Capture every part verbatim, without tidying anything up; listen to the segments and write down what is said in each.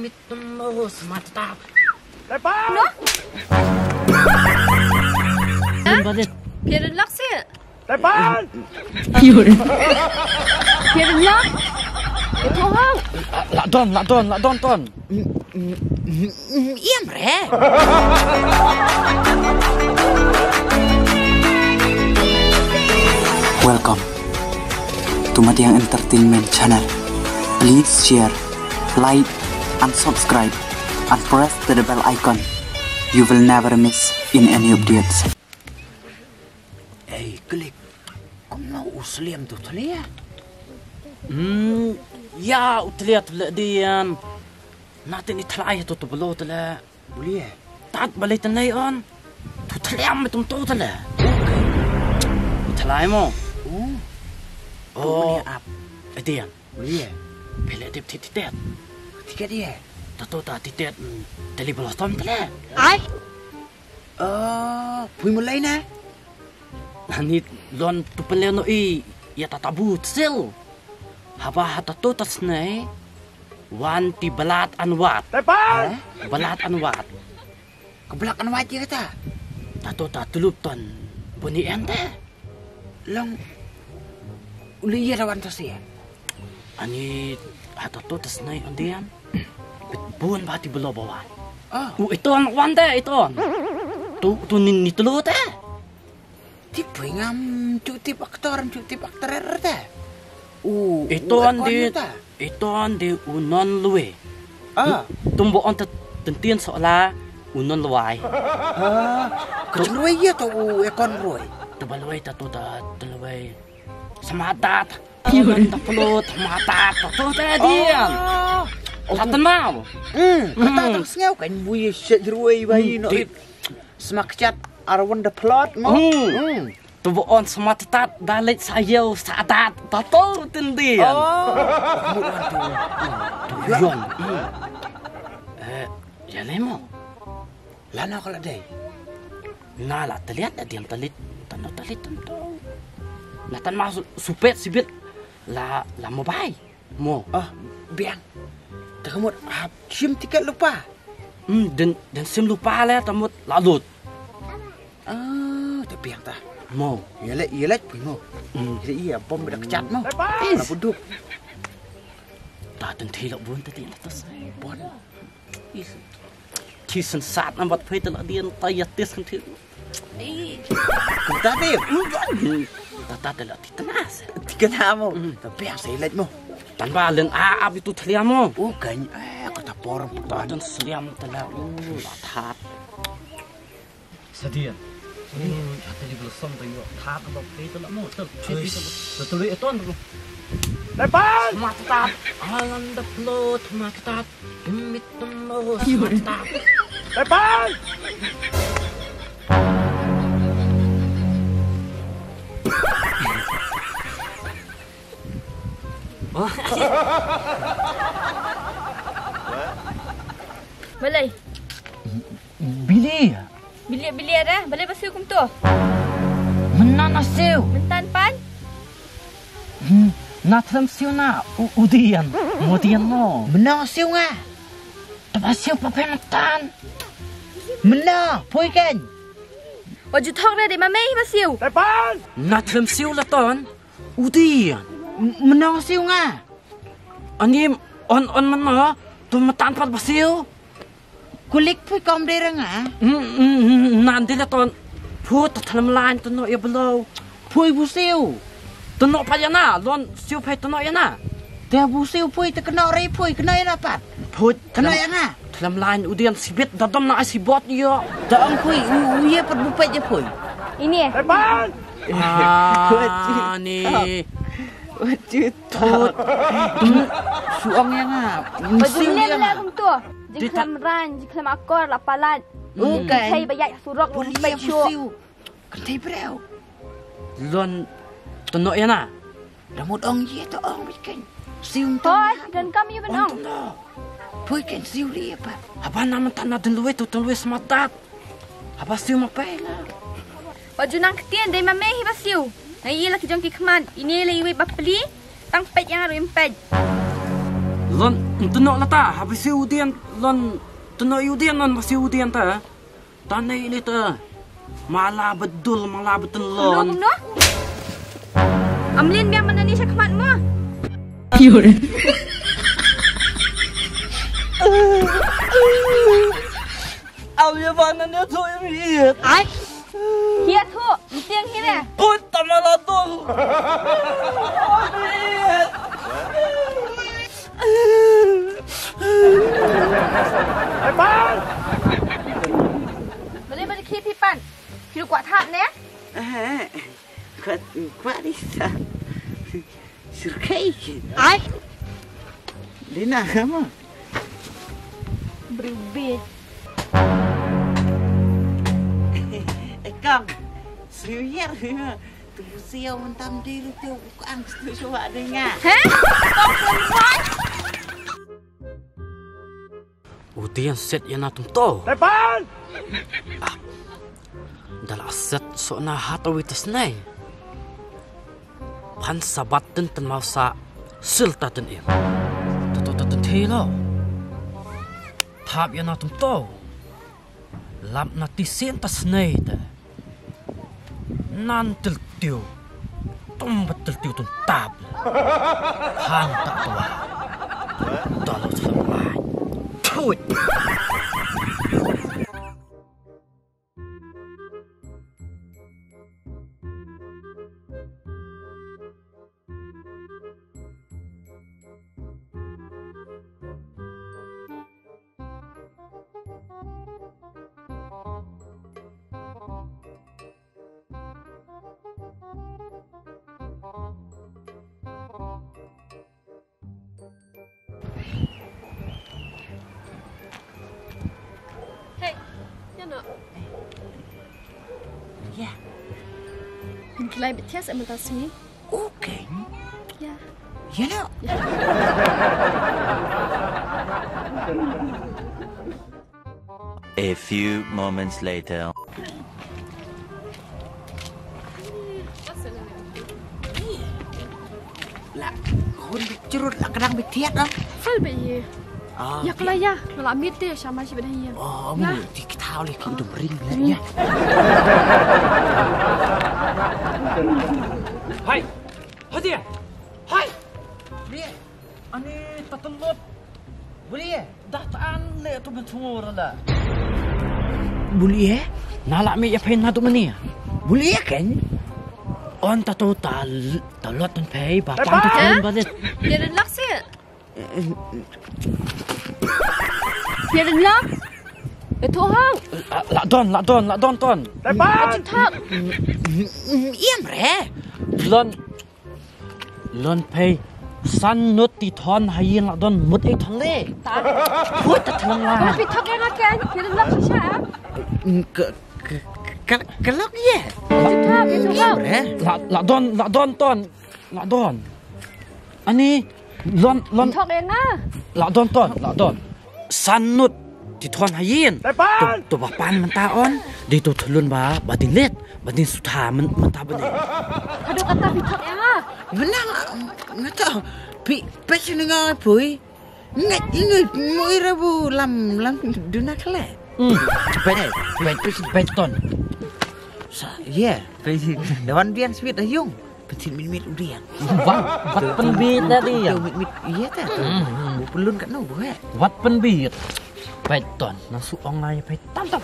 Mit mo smat tap. Tepan! No? Hah? Phi ïa lok seh? Tepan! Phi ïa lok? Ïa tu hang. La don, la don, la don ton. Ïam re. Welcome to Madiang Entertainment Channel. Please share, like, and subscribe, and press the bell icon. You will never miss in any updates. Ei, klik. Kumno u slem tu thlia? Hmm, ïa u thlia tu le dian. Na te ni thlai tu tu belo tu le. Buli eh. Tat balei tynlei on. Tu thliam me tum tu tale. Thlai mo. Oh. Oh. Ap. Etian. Buli eh. Pele tip tip tip. Tiket dia. Tato ta tiket. Tali belostom tale. Ai. Oh, pui mulai na. Nani lon tu pele no i ya tatabu tsil. Haba ha tato tasnei. Wan ti balat anwat. Tepan! Balat anwat. Ka balat anwat ïa kata. Tato ta tulup ton buni ente. Long uli ïa rawan ta sia. Ani ha tato tasnei ondian. Bit bun ba ti belo bawan. Ah. U iton wan te iton. Tu tu ni ni tulu te. Tip pui ngam tu tip aktor tu tip aktor te. U iton di iton di u non lui. Ah. Tumbo on te tentien sola u non luai. Ah. Ka lui ïa to u ekon lui. Te ba lui ta tu ta te lui. Samatat. Ion ta plot mata ta tu te dian. Oh. Latan mau. Hmm. Kata tang sngau kan bui sejrui bai no. Smakchat arwan da plot mo. Hmm. Tu bo on smat tat da leit sa yau sa tat ta tu tin dian. Oh. Yon. Eh, ya lemo. Lano kala dei. Na la taliat da dian talit. Tano talit tanto. Na tan ma supet sibit la la mobai. Mo. Ah, biang. Takamut hap sim tiket lupa. Hmm, den den sim lupa le tamut lalut. Ah, ta biang ta. Mo. Yele yele pui mo. Hmm. Yele iya bom bedak cat mo. Is. La buduk. Ta ten thilok bun ta ti na tas. Bon. Is. Ti sen sat nambat pui ta la dian ta ya tis kan ti. Kumta te. Tata te la ti tnas. Ti kana mo. Tapi yang saya lihat mo. Tanba len a ab itu thlia mo. Oh kan. Eh kata por. Tata sliam tela. La that. Sadian. Sadian. Kata di belum som tu yo. That apa pe tu lah mo. Tu. Tu tu itu tu. Lepas. Mata. Alam the plot mata. Mit mo. Mata. Lepas. Balei? Bili. Bili bili ada. Balei ba siew kumto? Mynta na siew. Mynta pan? Hmm, na thlem siew na u dian. Mo dian mo. Mynta siew nga. Taba siew pa pen tan. Mynta poi ken. Wa ju thok re de ma mei ba siew. Tepan. Na thlem siew la ton. U dian. Mynta siew nga. Ani on on mynta tu matan pat ba siew. Kulik pui kom de ranga. Nan de la ton. Phu ta thlem lain tu no ya belo. Phui bu siew. Tano pa ya na lon siew phai tano ya na. Te bu siew phui te kano rei phui kano ya na pat. Phui kano ya na. Thlem lain u dian sibit da dom na ai sibot yo. Da ang phui u ye pat bu pet ya phui. Ini. Tepan. Ah ni. Wajit. Put. Suang ya nga. Wajit ni bela kumto. Jingkhlem ran, jingkhlem akor la palat. Bukai. Kai ba ya surok. Puli ya bu siew. Kentai breu. Lon tenok ya na. Damut ong ye to ong bikin. Siew. Hoi, dan kami benong. Pui ken siew li apa. Apa nama tanah den luwe tu ten luwe sematat. Apa siew mapai la. Wa ju nang ktien dei ma me hi ba siew. Ngai ila ki jong ki khmat. Ini la iwe ba pli. Tang pet yang aru impet. Lon Tynno lata, ha ba si u dien lon, tynno ïa u dien lon ba si u dien ta. Tane ini ta. Mala bedul, mala betelon. Kumno, kumno? Am lin biang mana ni sha khmat mo. Pure. Aw ya bana ne tu imi. Ai. Hiya thu, tiang hi ne. Put tamala tu. Bale bale khi phi pan. Phi kwah thap ne? Eh, kwah, kwah di sa. Sirkai. Ai. Dina kamu. Bribit. Ekam. Suyar. Tu siau mentam diri tu, bukan setuju awak dengar. Heh? Kau perempuan? U dien set ïa na tum to. Tepan! Ah. Da la set so na ha to wit snai. Phan sabat ten ten mau sa sil ta ten im. To to to ten thilo. Thap ïa na tum to. Lap na ti sien ta snei te. Nan til tiu. Tum bat til tiu tun tap. Han ta tua. Dolo sel mai. Tut. Hey, ïa no. Ïa. Phin khlaiñ bad thiah sa mynta sngi. Okay. Ïa. Ïa no. A few moments later. La hun bi jrut la kdang bi thiat am. Fal be ye. Ah, ïa kla ïa, la mit te sha ma shi bad ïa. Oh, mu ti kitaw le ki dum ring le ïa. Hai. Hadia. Hai. Beli. Ani tatalot. Beli. Dah taan le tu ben sungur la. Beli eh? Nala mi ya phen na tu mani. Beli eh kan? On tatu tal talot tan pei ba pan tu phen balit. Dia dan lak sih. Dia dan lak. Itu hang. La don, la don, la don ton. Tepat. Itu tak. Iam re. Lon Lon pei san nut ti thon ha ïing la don mut ei thon le. Put ta thlang la. Pi thok ïa nga ken, pi lok shisha. Ka ka ka lok ye. Pi thok, pi thok. La la don, la don ton. La don. Ani lon lon. Thok ïa nga. La don ton, la don. San nut ti thon ha ïing. Tepan! To, to ba pan mynta on. Dei to thlun ba, ba ding let, ba ding sutha myn-, mynta ba dei. Haduh kata pi thok ïa nga. Mynta nga, nga to pi pech ni nga pui. Ngat ini mui rabu lam, lam duna khle. Hmm. Pech, pech, pech ton. Sa, yeah. Pech, dawan bian sweet ayung. Pynthit mit mit u Dian. Wat, wat pynbit da Dian. Mit mit ïa ta. Hmm, hmm. Bu pynlun kat no bu he. Wat pynbit. Peit ton, nang su ong ai peit tam tam.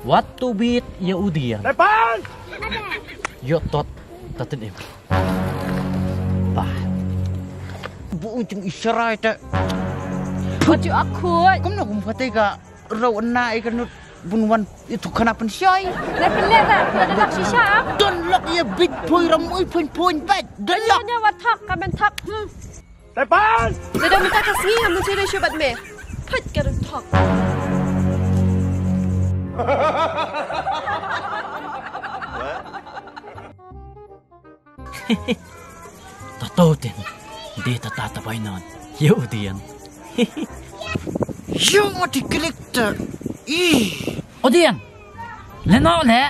Wat tu bit ïa u Dian. Tepan! Ïa tot tatin im. Bah. Bu ujung isyarai ta. Baju aku. Kumno kum patai ka. Rau na ai ka nut bun wan itu khana pynshai. Na pynleh na, na da lak shisha. Don lak ïa bit poi ram ui pun pun bet. Don lak. Nya wa thak ka men thak. Hmm. Tepan. Da da mynta ka sngi ngam cherai shuh bad me. Phet ka run thak. Tato tin. Dei tata ta bai non. Ïa u Dian. Ïa u mati klik ta. Ih. O Dian. Le no le.